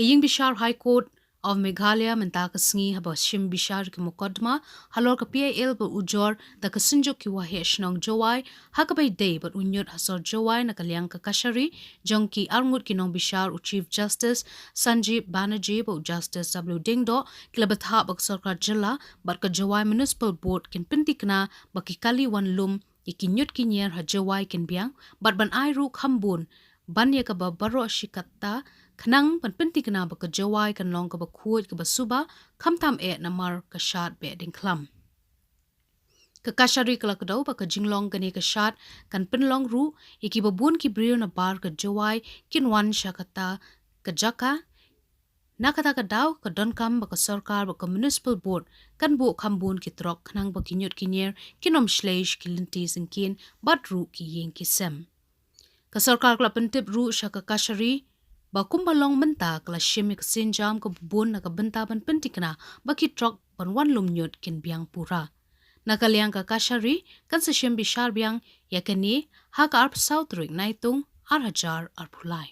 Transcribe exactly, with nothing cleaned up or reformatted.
Ka Ïing Bishar High Court of Meghalaya mynta ka sngi haba shim bishar ki mukotduma halor ka P I L ba ujor da ka Synjuk ki Waheh Shnong Jowai, ha kaba ïadei bad u ñiut ha sor Jowai na ka liang ka kashari jong ki arngut ki nongbishar, u Chief Justice Sanjeev Banerjee bad u Justice W Diengdoh, ki la bthah ba ka sorkar jylla bad ka Jowai Municipal Board kin pyntikna ba ki kali wan lum ïa ki ñiut ki ñier ha Jowai kin biang, bad ban ai ruh kham bun ban ïa kaba baroh shi katta, khnang ban pyntikna ba ka Jowai kan long kaba khuid kaba suba, khamtam eh namar ka shad beh diengkhlam. Ka kashari ka la kdew ba ka jinglong kane ka shad kan pynlong ruh ïa kiba bun ki briew na bar ka Jowai kin wan sha kata ka jaka. Na kata ka daw ka donkam ba ka sorkar bad ka Municipal Board kan buh kham bun ki trok khnang ba ki ñiut ki ñier kin ym shlei sha ki lynti syngkien bad ruh ki ïing ki sem. Ka sorkar ka la pyntip ruh sha ka kashari ba kumba long mynta ka la shim ïa ka sienjam kaba bun na ka bynta ban pyntikna ba ki trok ban wan lum ñiut kin biang pura. Na ka liang ka kashari kan sa shim bishar biang ïa kane ha ka arphew saw tarik Naitung ar hajar arphew lai.